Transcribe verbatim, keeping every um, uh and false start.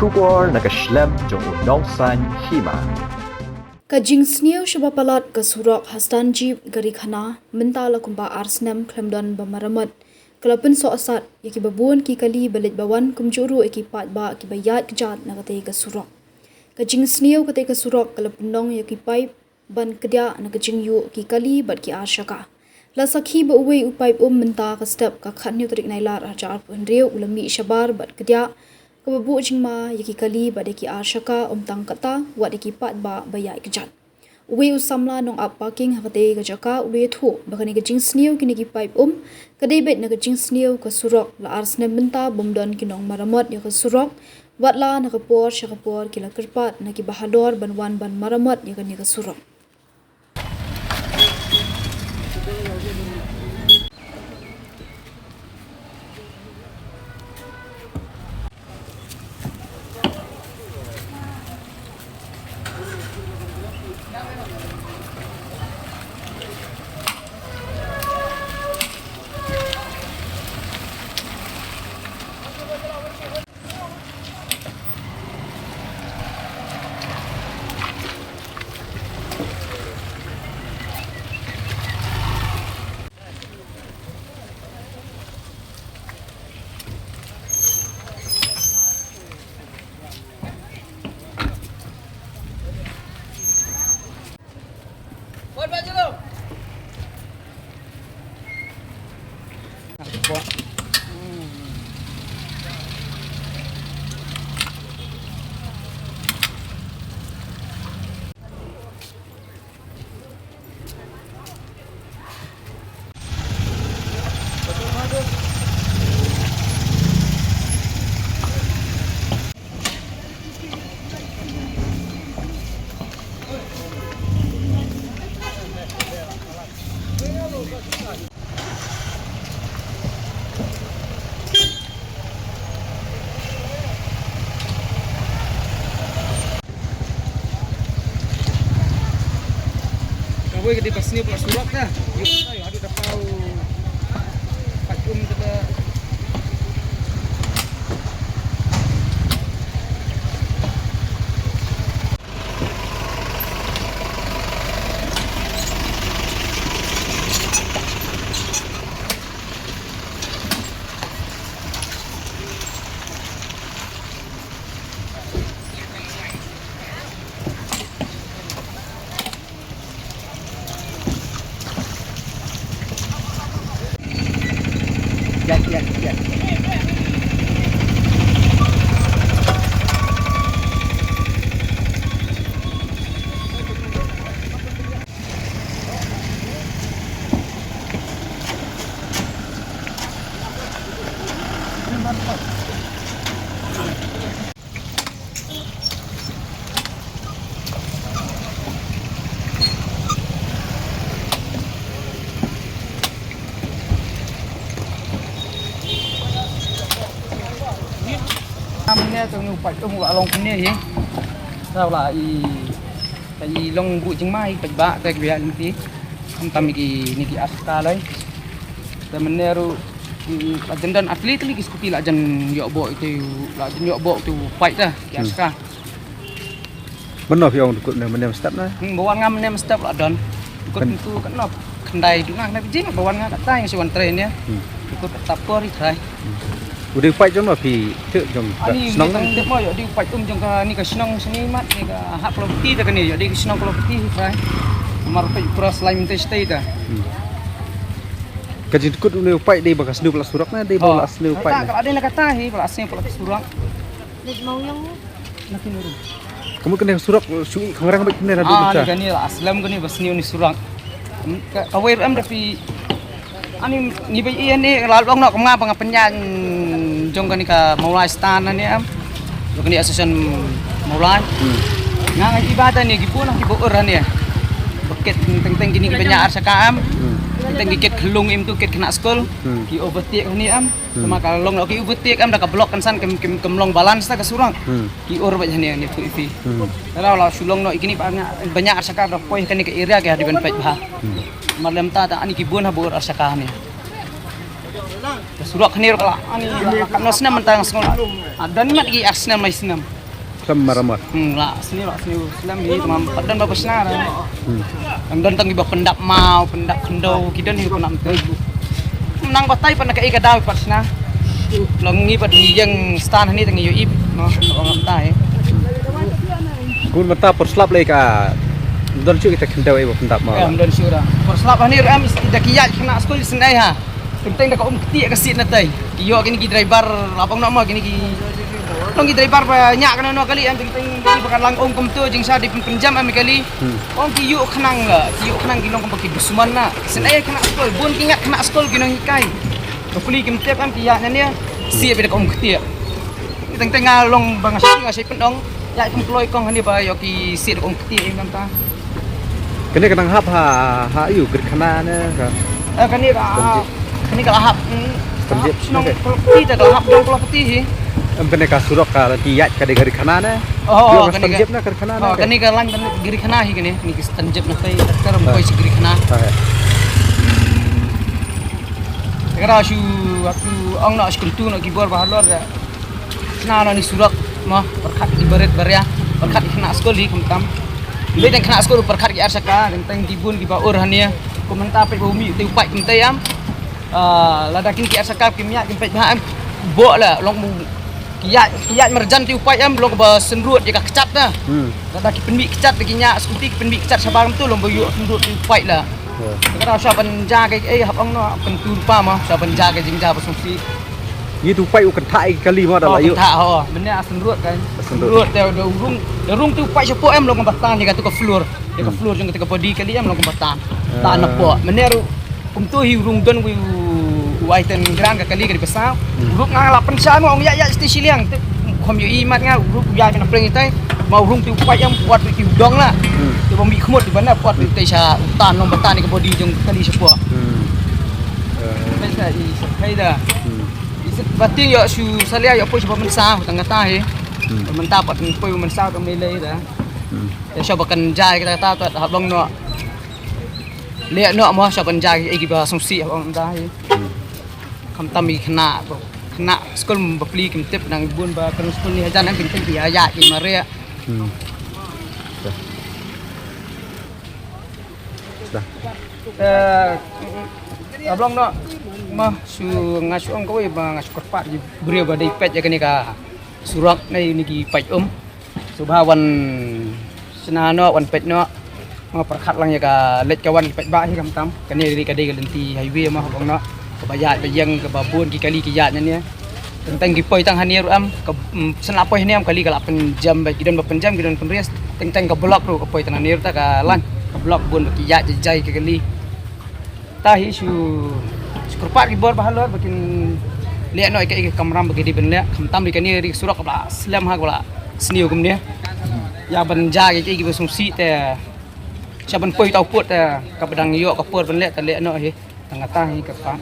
Khubor na ka shlem jong u Nongsaiñ Hima. Ka jingsniew shaba palat ka surok ha Stanjip Garikhana mynta la kumba ar snem khlem don ba maramot, ka la pynsohsat ïa kiba bun ki kali ba leit ba wan kumjuh ruh ïa ki paidbah kiba ïaid kjat na katei ka surok. Ka jingsniew katei ka surok ka la pynlong ïa ki paip ban kdiah na ka jingïuh ki kali bad ki ar shaka. La sakhi ba uwei u paip um mynta ka step ka khathynñiew tarik Nailar arhajar arphew hynriew u la mih shabar bad kdiah, kaba buh jingma ïa ki kali bad ïa ki ar shaka, ym tang katta, wat ïa ki paidbah ba ïaid kjat. Uwei u samla nong ap parking ha katei ka jaka u la ïathuh ba kane ka jingsniew kine ki paip um ka dei beit na ka jingsniew ka surok, la ar snem mynta bym don ki nongmaramot ïa ka surok, watla na ka por sha ka por ki la kyrpad na kiba halor ban wan ban maramot ïa kane ka surok. Kawei ka dei ba sniew palat surok ka. Ïa, ïa, ïa, ïa, ïa, ïa, ïa, ïa, ïa, ïa, ïa, Mynne to ngi u paid um u la long kumne hi. Tau la i, ta i long buh jingma i paidbah ta ki biang lynti. Khamtam i kine ki askar lai. Te mynne ruh, mm, la jan don atli atli ki skuti la jan ïoh buh ite, la jan ïoh buh ite u paid ta ki askar. Mynno phi ong dkut ne mynne mynstep na? Hmm, ba wan nga mynne mynstep la don. Dkut tu kan nop khyndai duna khyndai baje ba wan nga katta nga shu wan trei ne. Dkut katta por i trai. U dei u paid jong no phi tip jong ka shnong? Ani tip mo ïoh dei u paid um jong kane ka shnong sini mat ne ka hap Kolopati ta kane ïoh dei ka shnong Kolopati hi trai. Mar peit cross line mynta shatei ta. Ka jingdkut une u paid dei ba ka sniew palat surok ne dei ba la sniew paid ne? Ka la dei na kata hi ba la sniew palat surok. Leit mau ïong. Na kine ruh. Ka mut kane ka surok shu i khangrang bad kine naduh mynta. Kane la slem kane ba sniew ne surok. Ka, kawei ruh em da phi. Ani ngi ba ïa ne la long noh kum nga ba nga pynïaid jong kane ka Mawlai Stan ne em. Jong kane association Mawlai. Nga nga i ba ta ne ki bun ki ba ur ne. Ba kit teng teng kine ki ba ñiah ar shaka em. Teng teng ki kit khyllung im tu kit khynnah skul. Ki overtake ne em. Tangba ka long noh ki overtake em da ka block kan san kim, kim, kim long balance ta ka surok. Ki ur bad hane ne tu ifi. Te la shu long noh i kine ba ñiah, ba ñiah ar shaka da poi kane ka area ki ha dei ban peit bha. Mar lem ta ta ani ki bun ha ba ur ar shaka ne. Ka surok hangne ruh ka la, ani la, la katno snem mynta nga sngew la. Ah, don mat ki ar snem lai snem. Kam maramot. Hmm, la sniew la sniew snem hi, tang pat don ba pynshna. Hmm. Tang don tang kiba pyndap maw, pyndap khyndew, ki don hi ruh pyndap mynta. Nang batai pat na kaei ka daw pat shna. Long ngi pat ngi ïeng stand hangne tang ngi ïohi, no, ong mynta hi. Bun mynta por slap lei ka don shuh kita khyndew ïa ba pyndap maw. Em, don shuh da. Por slap hangne ruh em, da ki ïaid khynnah skul sngewbha. Teng teng da ka um ktieh ka seat na tei. Ki ïoh kine ki driver, la pang noh mo kine ki. Long ki driver ba ñiah kano kano kali em, teng teng ki ba ka lang um kumto, jingshah dei pynjam em kali. Hmm. Ong ki ïoh khnang la, ki ïoh khnang ki long kumba ki dushman na. Sngewbha khynnah skul, bun ki ngat khynnah skul ki nonghikai. Ka puli kim tip em ki ïaid na ne, seat ba da ka um ktieh. Teng teng nga long ba nga shim, nga shim pynong. Ïa kum kloi kong hani ba ïoh ki seat da ka um ktieh em ta. Kane ka dang hap ha, ha ïu grid khana ne ka. Eh, kane ka, kane ka la hap, hmm, Stanjip nong ne ka. Property ta ka la hap dong property hi. Em kane ka surok ka la ti ïaid ka dei grid khana ne. Oh, kane ka Stanjip na grid khana ne. Oh, kane ka line kane grid khana hi kane, kane ka Stanjip na kai, ka ram koi si grid khana. Ah, ya. Ka ra shu, aku ong na shu kuntu na ki bor ba halor ya. Shna na ni surok mo, pyrkhat ki barit baria, pyrkhat ki khynnah skul hi kumtam. Lei tang khynnah skul pyrkhat ki ar shaka, tang tang ki bun ki ba ur hania. Kumta peit ba u mih te u paid kumta ïam. Ah, lada kin ki ar shaka ki mih ki peit ba em. Bo la long mu ki ïa, ki ïa marjan te u paid em long ba synrut ïa ka kchat na. Hmm. Lada ki pynmih kchat ki ñiah skuti ki pynmih kchat shabar kumtu long ba ïoh synrut te u paid la. Ya. Ka ra sha ban ja ka ei hap ong no kan tur pa ma sha ban ja ka jingja ba sngewsih. Ngi tu pai u kynthah ïa ki kali mo da la ïoh. Kynthah ho, mynne a synrut kan. A synrut. Synrut da, da rung, da rung tu pai shapoh em long kumba tan ïa ka tu ka floor. Ïa ka floor jong ka tu ka body kali em long kumba tan. Tan na poh. Mynne ruh kumtu hi rung don wi u ai ten gran ka kali ka di basa. Ruh nga la pynshai mo ong ïa ïa sti shiliang. Khom ïohi mat nga ruh ïa ka na pleng itai. Ma rung tu pai em puat tu dong la. Tu ba mi khmut tu ba na puat tu tai sha tan long ba tan ïa ka body jong kali shapoh. Hmm. Pynshai i sa kai da. Hmm. Bating ïoh shu salia ïoh poi sha ba mynsaw tang kata hi. Hmm. Mynta pat poi ba mynsaw tang mei lei da. Hmm. Ïa sha ba kan jai kata kata pat hap long noh. Leh noh mo sha ban jai ei ki ba sngewsih hap long da hi. Hmm. Khamtam i khynnah ba khynnah skul ba pli kim tip nang bun ba kan skul ni hajan nang kim tip ïa ïa ki mare. Hmm. Dah. Eh, ablong no ma shu nga shu ong kawei ba nga shu kyrpad ki briew ba dei peit ïa kane ka surok nei ni ki peit um. Shu ba wan shna no wan peit no. Ma pyrkhat lang ïa ka leit ka wan ki peit ba hi kam tam. Kane ri ka dei ka lynti highway ma ablong no. Kaba ïaid ba ïeng kaba bun ki kali ki ïaid ne. Teng teng ki poi tang hangne ruh em, ka, mm, shen la poi hangne em kali ka la pynjam ba ki don ba pynjam ki don pynres. Teng teng ka block ruh ka poi tang hangne ruh ta ka line. Ka block bun ba ki ïaid jai jai ki kali. Ta hi shu, shu kyrpad ki bor ba halor ba kin leh noh ïa ka, ïa ka kamram ba ki dei ban leh. Khamtam ri kane ri surok ka ba la slem ha ka ba la sniew kumne. Ïa ban ja ïa ki, ïa ki ba sngewsih te. Sha ban poi ta u put te ka ba dang ïoh ka por ban leh ta leh noh hi. Tang kata hi ka pa.